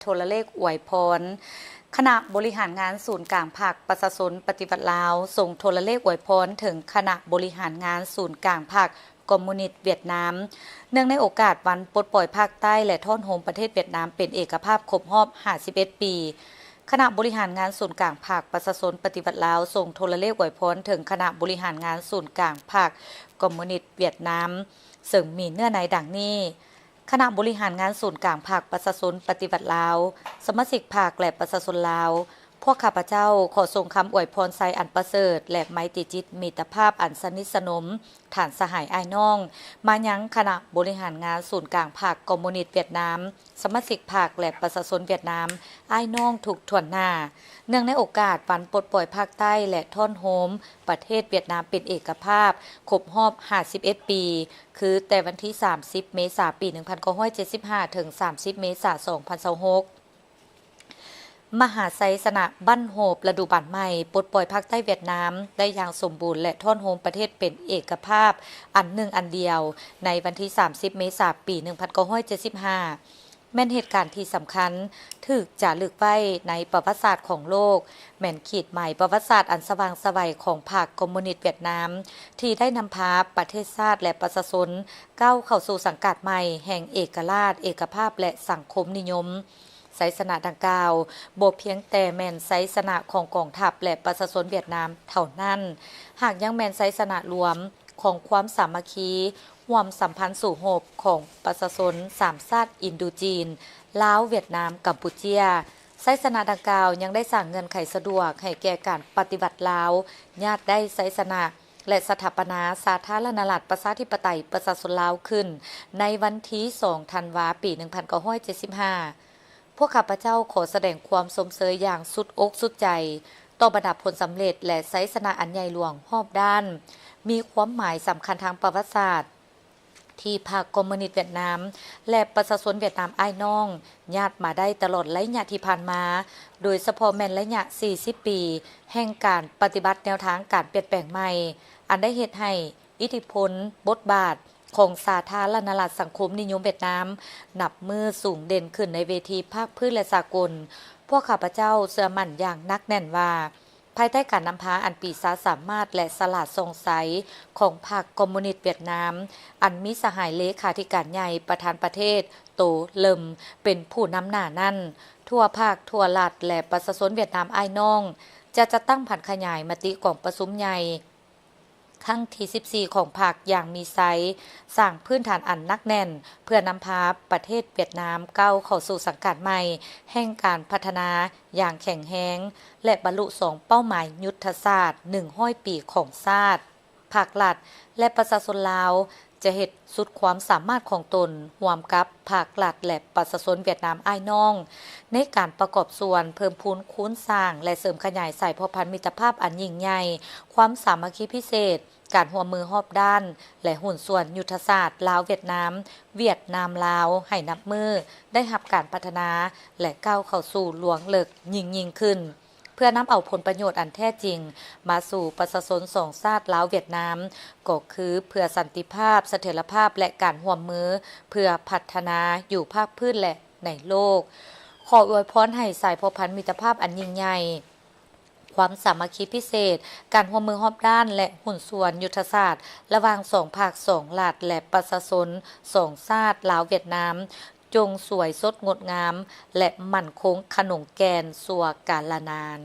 ໂທລະເລກອວຍພອນ. ຄະນະບໍລິຫານງານສູນກາງພັກປະຊາຊົນປະຕິວັດລາວ ສົ່ງໂທລະເລກອວຍພອນເຖິງຄະນະບໍລິຫານງານສູນກາງພັກຄອມມູນິດຫວຽດນາມ ເນື່ອງໃນໂອກາດວັນປົດປ່ອຍພາກໃຕ້ ແລະ ທ້ອນໂຮມປະເທດຫວຽດນາມເປັນເອກະພາບຄົບຮອບຫ້າສິບເອັດປີ. ຄະນະບໍລິຫານງານສູນກາງພັກປະຊາຊົນປະຕິວັດລາວ ສົ່ງໂທລະເລກອວຍພອນເຖິງຄະນະບໍລິຫານງານສູນກາງພັກຄອມມູນິດຫວຽດນາມ ເຊິ່ງມີເນື້ອໃນດັ່ງນີ້. ຄະນະບໍລິຫານງານສູນກາງພັກປະຊາຊົນປະຕິວັດລາວ, ສະມາຊິກພັກ ແລະ ປະຊາຊົນລາວ, ພວກຂ້າພະເຈົ້າຂໍສົ່ງຄຳອວຍພອນໄຊອັນປະເສີດ ແລະ ໄມຕີຈິດມິດຕະພາບອັນສະໜິດສະໜົມ ທ່ານສະຫາຍອ້າຍນ້ອງ ມາຍັງຄະນະບໍລິຫານງານສູນກາງພັກຄອມມູນິດຫວຽດນາມ, ສະມາຊິກພັກ ແລະ ປະຊາຊົນຫວຽດນາມ ອ້າຍນ້ອງທຸກຖ້ວນໜ້າ. ເນື່ອງໃນໂອກາດວັນປົດປ່ອຍພາກໃຕ້ ແລະ ທ້ອນໂຮມປະເທດຫວຽດນາມເປັນເອກະພາບຄົບຮອບຫ້າສິບເອັດປີ ຄືແຕ່ວັນທີສາມສິບເມສາປີໜຶ່ງພັນເກົ້າຮ້ອຍເຈັດສິບຫ້າ ເຖິງສາມສິບເມສາສອງພັນຊາວຫົກ ມະຫາໄຊຊະນະບັ້ນໂຮບລະດູບານໃໝ່ ປົດປ່ອຍພາກໃຕ້ຫວຽດນາມໄດ້ຢ່າງສົມບູນ ແລະ ທ້ອນໂຮມປະເທດເປັນເອກະພາບອັນໜຶ່ງອັນດຽວ ໃນວັນທີສາມສິບເມສາປີໜຶ່ງພັນເກົ້າຮ້ອຍເຈັດສິບຫ້າ ແມ່ນເຫດການທີ່ສຳຄັນ ຖືກຈາລຶກໄວ້ໃນປະຫວັດສາດຂອງໂລກ, ແມ່ນຂີດໝາຍປະຫວັດສາດອັນສະຫວ່າງໄສຂອງພັກຄອມມູນິດຫວຽດນາມ ທີ່ໄດ້ນຳພາປະເທດຊາດ ແລະ ປະຊາຊົນກ້າວເຂົ້າສູ່ສັງກັດໃໝ່ແຫ່ງເອກະລາດ, ເອກະພາບ ແລະ ສັງຄົມນິຍົມ. ໄຊຊະນະດັ່ງກ່າວບໍ່ພຽງແຕ່ແມ່ນໄຊຊະນະຂອງກອງທັບ ແລະ ປະຊາຊົນຫວຽດນາມເທົ່ານັ້ນ, ຫາກຍັງແມ່ນໄຊຊະນະລວມຂອງຄວາມສາມັກຄີ ຮ່ວມສຳພັນສູ້ຮົບຂອງປະຊາຊົນສາມຊາດອິນໂດຈີນ, ລາວ, ຫວຽດນາມ, ກຳປູເຈຍ. ໄຊຊະນະດັ່ງກ່າວຍັງໄດ້ສ້າງເງື່ອນໄຂສະດວກໃຫ້ແກ່ການປະຕິວັດລາວ, ຍາດໄດ້ໄຊຊະນະ ແລະ ສະຖາປະນາສາທາລະນະລັດ ປະຊາທິປະໄຕ ປະຊາຊົນລາວຂຶ້ນໃນວັນທີສອງ ທັນວາ ປີໜຶ່ງພັນເກົ້າຮ້ອຍເຈັດສິບຫ້າ. ພວກຂ້າພະເຈົ້າຂໍສະແດງຄວາມຊົມເຊີຍຢ່າງສຸດອົກສຸດໃຈຕໍ່ບັນດາຜົນສຳເລັດ ແລະ ໄຊຊະນະອັນໃຫຍ່ຫຼວງຮອບດ້ານ, ມີຄວາມໝາຍສຳຄັນທາງປະຫວັດສາດ ທີ່ພັກຄອມມູນິດຫວຽດນາມ ແລະ ປະຊາຊົນຫວຽດນາມອ້າຍນ້ອງຍາດມາໄດ້ຕະຫຼອດໄລຍະທີ່ຜ່ານມາ, ໂດຍສະເພາະແມ່ນໄລຍະສີ່ສິບປີແຫ່ງການປະຕິບັດແນວທາງການປ່ຽນແປງໃໝ່, ອັນໄດ້ເຮັດໃຫ້ ອິດທິພົນບົດບາດຂອງສາທາລະນະລັດສັງຄົມນິຍົມຫວຽດນາມ ນັບມື້ສູງເດັ່ນຂຶ້ນໃນເວທີພາກພື້ນ ແລະ ສາກົນ. ພວກຂ້າພະເຈົ້າເຊື່ອໝັ້ນຢ່າງໜັກແໜ້ນວ່າ, ພາຍໃຕ້ການນຳພາອັນປີຊາສາມາດ ແລະ ສະຫຼາດສ່ອງໃສຂອງພັກຄອມມູນິດຫວຽດນາມ, ອັນມີສະຫາຍເລຂາທິການໃຫຍ່ປະທານປະເທດ ໂຕ ເລິມ ເປັນຜູ້ນຳໜ້ານັ້ນ, ທົ່ວພັກ, ທົ່ວລັດ ແລະ ປະຊາຊົນຫວຽດນາມອ້າຍນ້ອງ ຈະຈັດຕັ້ງຜັນຂະຫຍາຍມະຕິກອງປະຊຸມໃຫຍ່ ຄັ້ງທີສິບສີ່ຂອງພັກຢ່າງມີໄຊ, ສ້າງພື້ນຖານອັນໜັກແໜ້ນ ເພື່ອນຳພາປະເທດຫວຽດນາມກ້າວເຂົ້າສູ່ສັງກັດໃໝ່ແຫ່ງການພັດທະນາຢ່າງແຂງແຮງ ແລະ ບັນລຸສອງເປົ້າໝາຍຍຸດທະສາດໜຶ່ງຮ້ອຍປີຂອງຊາດ. ພັກລັດ ແລະ ປະຊາຊົນລາວ ຈະເຮັດສຸດຄວາມສາມາດຂອງຕົນ ຮ່ວມກັບພັກລັດ ແລະ ປະຊາຊົນຫວຽດນາມອ້າຍນ້ອງ ໃນການປະກອບສ່ວນເພີ່ມພູນຄູນສ້າງ ແລະ ເສີມຂະຫຍາຍສາຍພົວພັນມິດຕະພາບອັນຍິ່ງໃຫຍ່, ຄວາມສາມັກຄີພິເສດ, ການຮ່ວມມືຮອບດ້ານ ແລະ ຫຸ້ນສ່ວນຍຸດທະສາດລາວ-ຫວຽດນາມ, ຫວຽດນາມ-ລາວ ໃຫ້ນັບມື້ໄດ້ຮັບການພັດທະນາ ແລະ ກ້າວເຂົ້າສູ່ລວງເລິກຍິ່ງໆຂຶ້ນ. ເພື່ອນຳເອົາຜົນປະໂຫຍດອັນແທ້ຈິງມາສູ່ປະຊາຊົນສອງຊາດລາວ-ຫວຽດນາມ, ກໍຄືເພື່ອສັນຕິພາບ, ສະຖຽນລະພາບ ແລະ ການຮ່ວມມືເພື່ອພັດທະນາຢູ່ພາກພື້ນ ແລະ ໃນໂລກ. ຂໍອວຍພອນໃຫ້ສາຍພົວພັນມິດຕະພາບອັນຍິ່ງໃຫຍ່, ຄວາມສາມັກຄີພິເສດ, ການຮ່ວມມືຮອບດ້ານ ແລະ ຫຸ້ນສ່ວນຍຸດທະສາດ ລະຫວ່າງສອງພັກ, ສອງລັດ ແລະ ປະຊາຊົນສອງຊາດລາວ-ຫວຽດນາມ ຈົ່ງສວຍສົດງົດງາມ ແລະ ໝັ້ນຄົງຂະໜົງແກ່ນຊົ່ວກາລະນານ.